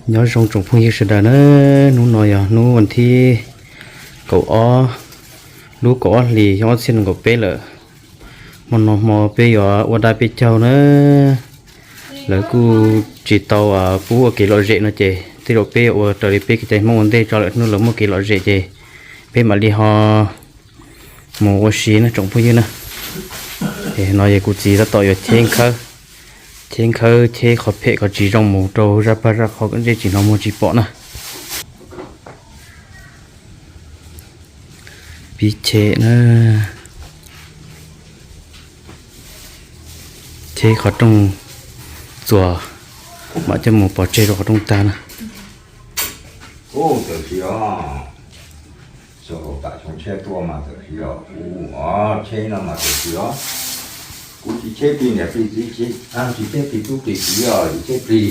Nyob zoo tsoom phooj ywg sawv daws na, hnub no yog hnub vas thib kaum ob lub kaum ob hlis xyoo ob txhiab nees nkaum peb lawm. Hmo no hmo peb yuav ua dab peb caug na. Lawv kuj tsis tau pub ua kev lom zem no ces tej zaum peb yuav ua raws li peb kev cai Hmoob ua ntej tso, lwm hnub lawv muaj kev lom zem ces peb mam li ho mus ua si na tsoom phooj ywg na. Es no yog kuv txiv tab tom yuav cheb nkhawb, cheb nkhawb cheb qhov phem kom tsis zoo mus rau zaj paj zaj qhov kom ntsej tsis hnov muag tsis pom na. Pib cheb na, cheb qhov rooj txuas mam coj mus pov tseg rau qhov rooj tag na. Tam sim os, xyoo tam xyoo tshiab tuaj mas tam sim os, kuv cheb no mas tam sim os, kuv tsis cheb plig niam plig txiv, tsis cheb plig tub plig kiv os, tsis cheb plig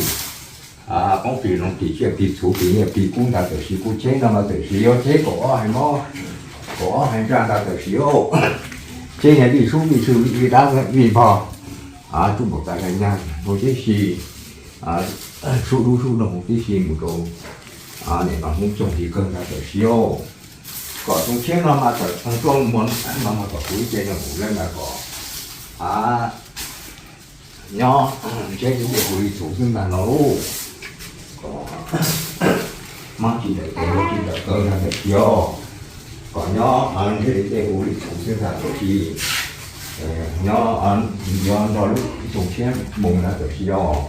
poob plig hloov plig tsiaj plig txhuv plig nyiaj plig kub ntag, tam sim kuv cheb no mas tam sim yuav cheb kaum ob hais mob, kaum ob hais ntsaj ntag tam sim os. Cheb niag vij sub vij sw vij dab vij npog, tub npaum tas nyag no tib si, sub dub sub doog tib si mus rau nim no hnub coog hli kawg ntag tam sim os. Kom tsoom tshiab no mas tawm rooj muag no mas kom kuv ib ce no mus lawm ntag kom nyob ntshe ib ce kuv li txhuv xwb ntag no lauj. Kom mob tsis ntawm tes tsis ntawm taw ntag tam sim os. Kom nyob ntshe ib ce kuv li txhuv xwb ntag tam sim. Nyob yuav nrog lub tsoom tshiab mus ntag tam sim os.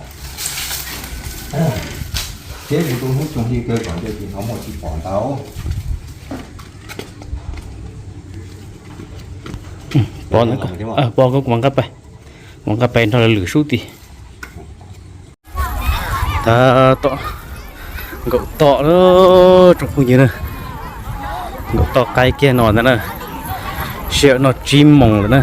Thiab mus rau hnub coog hli kawg kom ntsej tsis hnov muag tsis pom ntag. Pov, pov koj, kuv mam nqa pais, mam nqa pais nrog lawv lwm sub tid. Tab tom nkaum toj lawm tsoom phooj ywg na, nkaum toj qaib kiag no ntag na, sij hawm no tsib moos lawm na.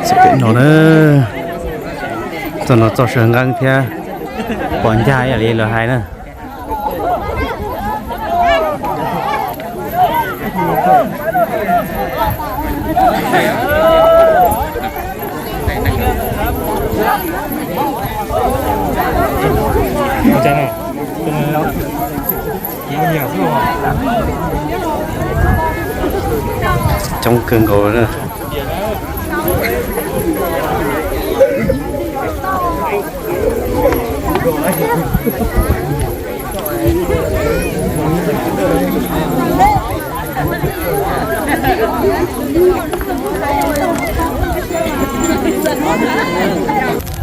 Pem no na, txoj no txoj saw nqeeb thiab pos ncaj ib yam li lawv hais na. Coob kawg nkaus na.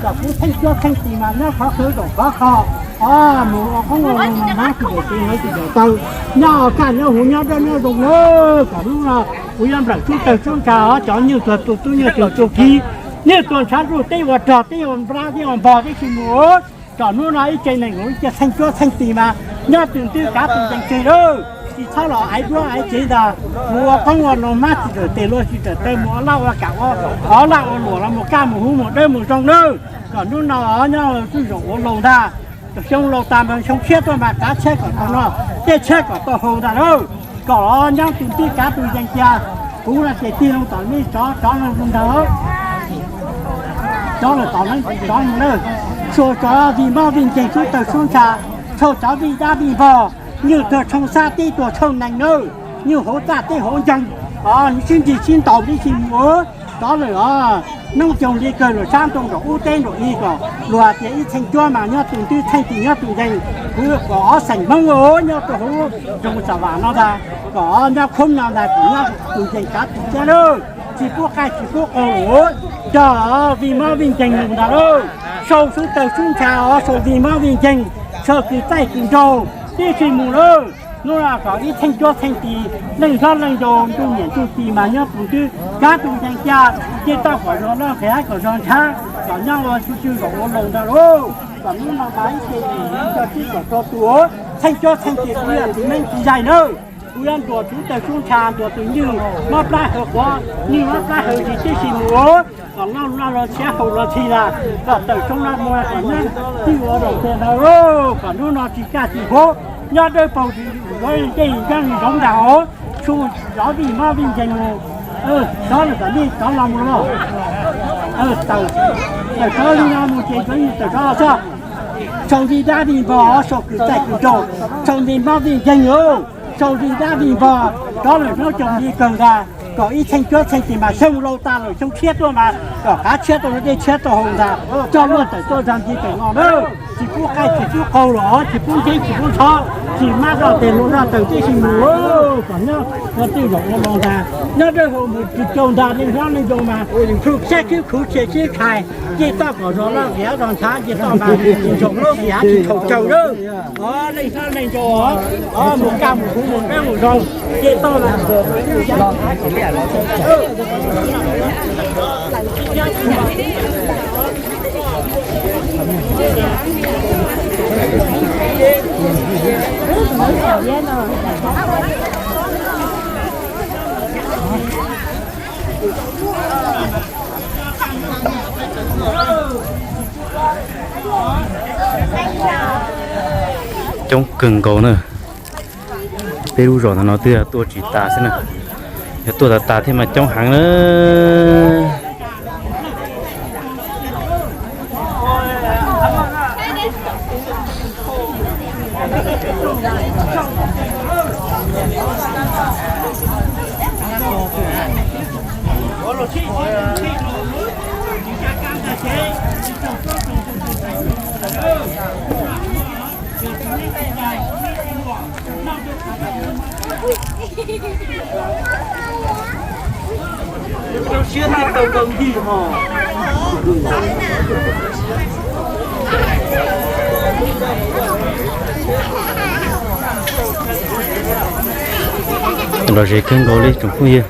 Kom kuv theej cuab theej tis mas nyob qhov qhwv zaum qhov qho, mus ua qoob ua loo mas hmab tsis dawm tes hmab tsis dawm taw, nyob kaj nyob huv nyob dawb nyob zoo na. Kom hnub no kuv yuav nplawm tub tawg tub ntsha os, cov nyuj tuag tu tub nyuj tuag tu kiv, nyuj tuag ntshav ntuj teb ua rog teb ua nplab teb ua npog tib si mus. Kom hnub no ib ce neeg mus ib ce theej cuab theej tis mas nyob tus twg kav tus ncees tseg lawm, tsis txhob los aiv duab aiv tsev ntag. Mus ua qoob ua loo hmab tsis dawm tes luag tsis dawm taw, mus ua laj ua kam ua laj ua luam los mus kaj mus huv mus dawb mus zoo nawb. Kom hnub no nyob tsuj zaum ua laus ntag, xyoo laus tas mas xyoo tshiab tuaj mas kav tshiab kom tau noj, tej tshiab kom tau haus ntag lauj. Kom nyob tus twg kav tus ncees cia, kuv no ces tig loo tom nej tsov tsov loo ntag. Tsov lawm tom nej tsov loo na, txhua tsov vij mob vij nceeg sub tawg sub ntsha, txhua tsov vij dab vij npog, nyuj tuag tshooj xab teb tuag tshooj nees nawb, nyuj hauv txaj teb hauv nceeg, sib nrig sib ntaus tib si mus. Tsov lawm os, hnub coog li kawg luag sab ntoo nraum ub teb nraum i kom luag tias ib theej cuab mas nyob tus twg, theej tis nyob tus ncees, kuv kom ob xeem Hmoob nyob rau hauv nroog Xam Vam no ntag, kom nyob khoob no ntag, kuv nyob tus ncees kav tus tshiab lawm, tsis pub qaij tsis pub qaug, cog vij mob vij nceeg mus ntag lauj. Sau sub tawg sub ntsha os, sau vij mob vij nceeg, sau kws txaij kws nraug tib si mus lawm. Hnub no kom ib theej cuab theej tis, leej hlob leej yau, ntsuj niam ntsuj txiv mas nyob tus twg kav tus ncees cia, cia tau kom zoo loj nqhis haib kom zoo ntshab, kom nyob ua tsuj tsuj zaum ua laus ntag lauj. Kom hnub no mas ib ce neeg mus cog tsib kaum rau tus, theej cuab theej tis kuv yog txiv neeb txiv yaig nawb. Kuv yuav ntuas tsuv tawg sub ntsha ntuas tus nyuj mob plab haws quav, nyuj mob plab haws zis tib si mus, kom noj noj los tshiab haus los txhij lawm, kom tawm tsoob los muag kom nyob twj ua zaum tias ntawd, kom hnub no tsis kaj tsis huab, nyob dawb paug tsis yuav dej nyob zoov ntag os, tsuj zov vij mob vij nkeeg mus, rov lawm kom nej rov los mus los. Tawm rov li no mus ces tawm rov los txog. Sau vij dab vij npog, sau kwv txaij kwv nraug, sau vij mob vij nkeeg os, sau vij dab vij npog, rov lawm hnub cov li kawg ntag, kom ib txheej cuaj txheej ces mas xyoo laus tas lawm xyoo tshiab tuaj mas kom qab tshiab tau dej tshiab tau haus ntag, coj luaj tawm tuaj zag nti tawm no lawm, tsis pub qaij tsis pub qaug los tsis pub ntxhiab tsis pub ntxhov, tsis mab zoj tes hluas zoj taws tib si mus, kom nyob ua twj zaum ua no ntag, nyob dawb hau mus tsis rau ntag, nej hlob nej ntoo mas plhu siab khwb khuv tshia siab khais, nce toj kom zog loj qias zog ntshav, nce toj mas tsis ntsoog lub qias tsis thaum caug lawm. Os, leej hlob leej ntoo, os, mus kaj mus huv mus deb mus zoo, nce toj mas coob kawg nkaus na. Peb lub zos ntawm no twb yog tuaj tsis tas xwb na, yog tuaj tas tas thiab mas coob heev na. Lom zem kawg nkaus li tsoom phooj ywg.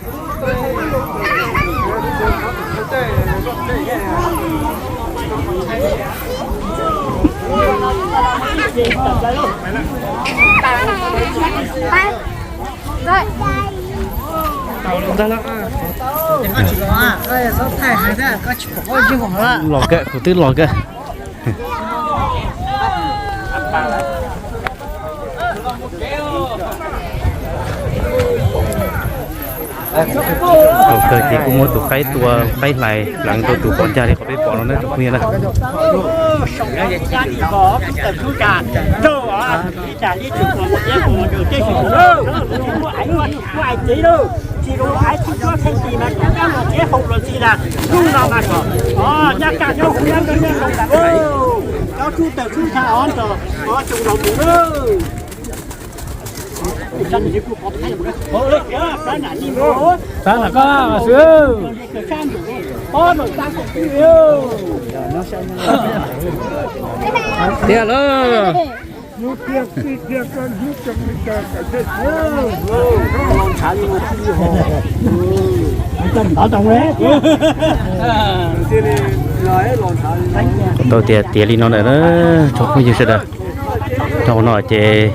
Los kawg, kuv twb los kawg. Thaum kawg ces kuj muab tus qaib tua, qaib hlais pleev rau tus pov ncag li qhov peb pom no na tsoom phooj ywg na. Tsis zoo aiv tib cuab txheej tis mas kab los txhiab haus los txhij na, hnub no mas kom, o, nyab kaj nyob huv nyob ntawd nyob zoo lawm lauj. Cov sub tawm sub ntsha os nrog, o, tsoom laus mus lauj. Xav nram koj xwb. Tiag lauj. Tau tias tiav li no ntawm na, tsoom phooj ywg sawv daws. Thaum no ces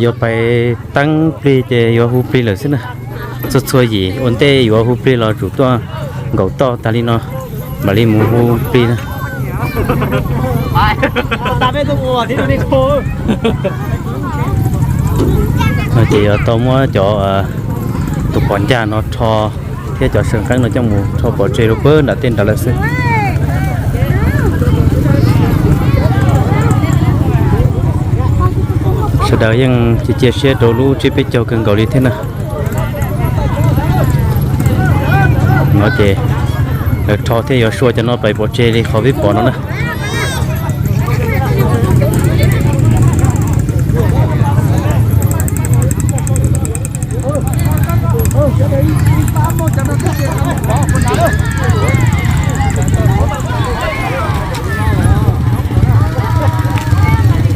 yuav pais teeb plig ces yuav hu plig lawm xwb na. Txhua txhua yim ua ntej yuav hu plig los tsum tuaj nkaum toj tag li no mam li mus hu plig na. No ces yuav tau muab cov, tus pov ncag no rho thiab cov saw nqeeb no coj mus rho pov tseg rau pem nram tej nrad lawm xwb. Sawv daws yeej cia cia siab rau lub tsiab peb caug kawg nkaus li thiab na. No ces lawv rho thiab yuav sua cov no pais pov tseg li qhov peb pom no na.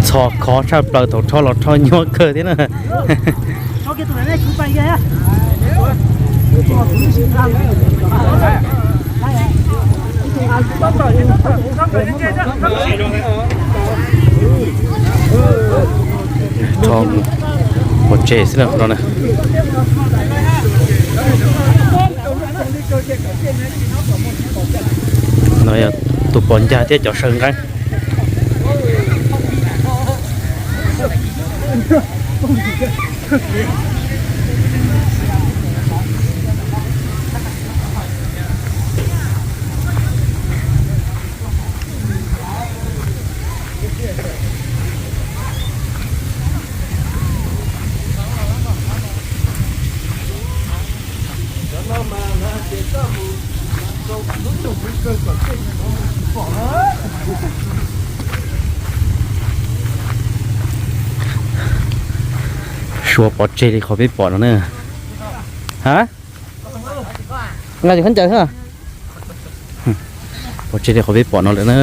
Txhos khov tshaj plaws, thaum rho los rho nyuaj kawg thiab na. Rho mus Pov tseg xwb na no na. No yog tus pov ncag thiab cov saw nqeeb. Suav pov tseg li qhov peb pom no na. Ha? Nqa cov khaub ncaws xwb. Pov tseg li qhov peb pom no lawm na.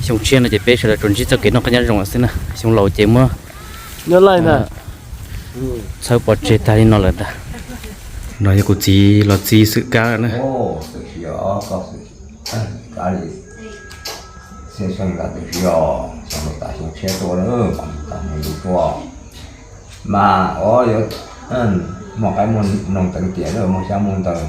Xyoo tshiab no ces peb sawv daws tsuas ntsib txoj kev noj qab nyob zoo lawm xwb na. Xyoo laus ces muab txhawb pov tseg tag li no lawm ntag. No yog kuv txiv los txi xwm kab na. Xyoo tas xyoo tshiab tuaj, mas o, muaj qaib muaj noog teev tiam na, muaj xyab muaj ntawv,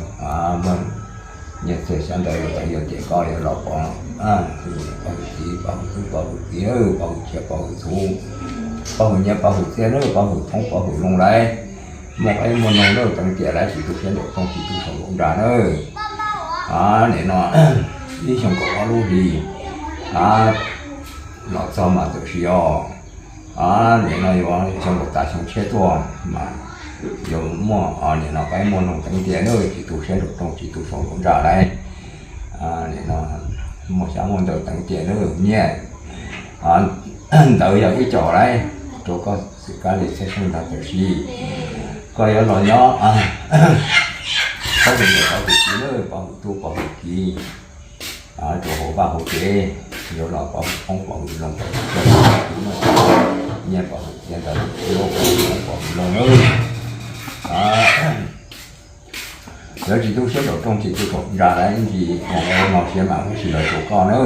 nyiaj txiag xyab ntawv yuav tiam koj yuav los pov, pov hwm txiv, pov hwm tub, pov hwm kiv, pov hwm tsiaj, pov hwm txhuv, pov hwm nyiaj pov hwm txiaj na, pov hwm qoob pov hwm loo lawm. Muaj qaib muaj noog na, teev tiam lawm tsis tu siab nraum rooj tsis tu saum nraum nrad na. Nim no ib xyoo kaum ob lub hlis los txog mas txawm sis os. Nim no yuav xyoo kaum tas xyoo tshiab tuaj mas yuav muaj nim no qaib muaj noog teev tiam na, tsis tu siab nraum rooj tsis tu saum nraum nrad lawm. Nim no muaj xyab muaj ntawv teev tiam na, nyiaj ntawv yog ib co lawm, rau koj xwm kab li txhiaj xeeb ntag txawm sis koj yuav los nyob pov hwm niam pov hwm txiv na, pov hwm tub pov hwm kiv rau hauv vaj hauv tsev, yuav los pov hwm qoob pov hwm loo, pov hwm tsiaj pov hwm txhuv, nyiaj pov hwm txiaj ntawv, pov hwm qoob pov hwm loo na. Lawv tsis tu siab nraum rooj tsis tu saum nraum nrad lawm, ib ntsis no siab mas muab sis lawv rau koj na.